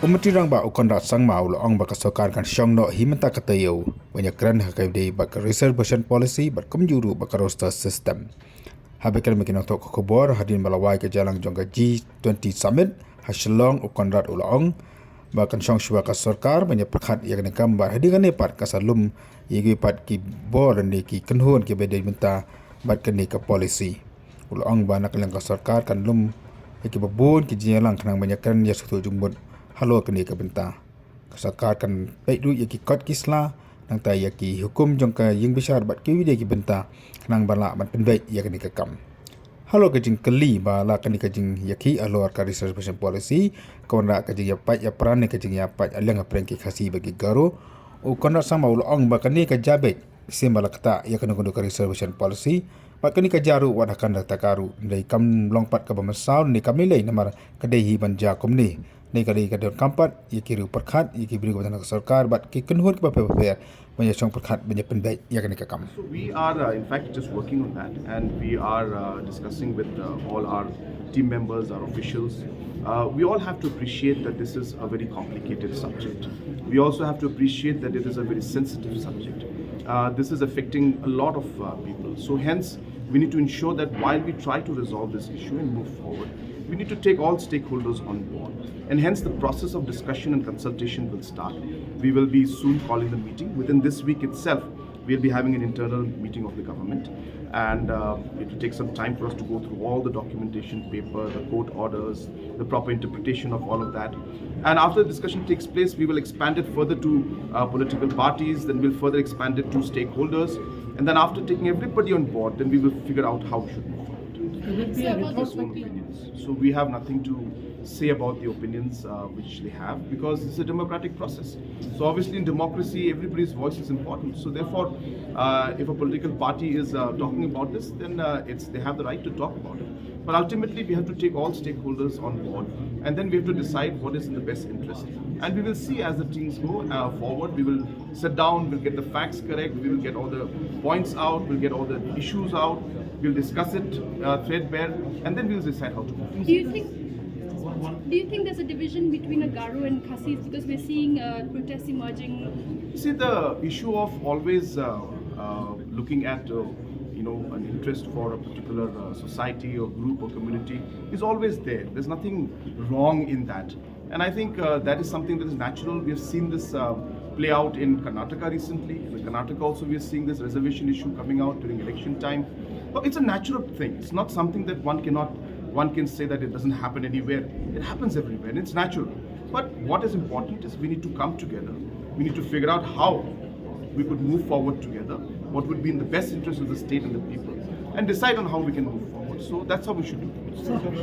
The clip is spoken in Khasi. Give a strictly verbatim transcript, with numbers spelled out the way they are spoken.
Myntri Rangbah u Conrad Sangma u la ong ba ka sorkar kan shong noh hi mynta ka taïew ban ïakren ha kaba ïadei bad ka reservation policy bad kumjuh ruh bad ka roster system. Haba kren bad ki nongthoh khubor hadien ba la wai ka jingïalang jong ka G twenty Summit ha Shillong, u Conrad u la ong ba kan shong shuwa ka sorkar ban ïa pyrkhat ïa kane ka kam bad hadien kane pat ka sa lum ïa kiwei pat ki bor ne ki kynhun kiba dei bynta bad kane ka policy. U la ong ba na ka liang ka sorkar kan lum ïa kiba bun ki jingïalang khnang ban ïakren ïa shuh shuh jingmut halor kane ka bynta. Ka sorkar kan peit ruh ïa ki kot ki sla nangta ïa ki hukum jong ka ïing bishar bad kiwei de ki bynta khnang ba lah ban pynbeit ïa kane ka kam. Halor ka jingkylli ba la kane ka jingïakhih halor ka reservation policy ka wanrah ka jingïapait ïapran ne ka jingïapait ha liang hapdeng ki Khasi bad ki Garo, u Conrad Sangma u la ong ba kane ka jia beit shisien ba la ktah ïa kano kano ka reservation policy bad kane ka jia ruh wat ha ka kata ka ruh, hynrei kam long pat kaba mynsaw ne kam lei lei namar ka dei hi ban jia kumne. Dei ka dei ka donkam pat ïa ki riew pyrkhat, ïa ki briew kiba don ha ka sorkar bad ki kynhun kiba pher bapher ban ïa shong pyrkhat ban ïa pynbeit ïa kane ka kam. So we are, uh, in fact, just working on that, and we are, uh, discussing with, uh, all our team members, our officials. Uh, we all have to appreciate that this is a very complicated subject. We also have to appreciate that it is a very sensitive subject. Uh, this is affecting a lot of, uh, people. So hence, we need to ensure that while we try to resolve this issue and move forward, we need to take all stakeholders on board. And hence, the process of discussion and consultation will start. We will be soon calling the meeting. Within this week itself, we'll be having an internal meeting of the government. And, uh, it will take some time for us to go through all the documentation, paper, the court orders, the proper interpretation of all of that. And after the discussion takes place, we will expand it further to, uh, political parties, then we'll further expand it to stakeholders. And then after taking everybody on board, then we will figure out how we should move forward. Will it be a Sir, what retrospective? Opinions. So we have nothing to say about the opinions, uh, which they have, because it's a democratic process. So obviously in democracy, everybody's voice is important. So therefore, uh, if a political party is, uh, talking about this, then, uh, it's, they have the right to talk about it. But ultimately, we have to take all stakeholders on board, and then we have to decide what is in the best interest. And we will see as the things go, uh, forward. We will sit down, we'll get the facts correct, we will get all the points out, we'll get all the issues out, we'll discuss it, uh, threadbare, and then we'll decide how to move. Do you think, do you think there's a division between a Garo and Khasis? Because we're seeing, uh, protests emerging. You see, the issue of always, uh, uh, looking at, uh, you know, an interest for a particular, uh, society or group or community is always there. There's nothing wrong in that. And I think, uh, that is something that is natural. We have seen this, uh, play out in Karnataka recently. In Karnataka also, we are seeing this reservation issue coming out during election time. But it's a natural thing. It's not something that one cannot, one can say that it doesn't happen anywhere. It happens everywhere, and it's natural. But what is important is we need to come together. We need to figure out how we could move forward together, what would be in the best interest of the state and the people, and decide on how we can move forward. So that's how we should do it.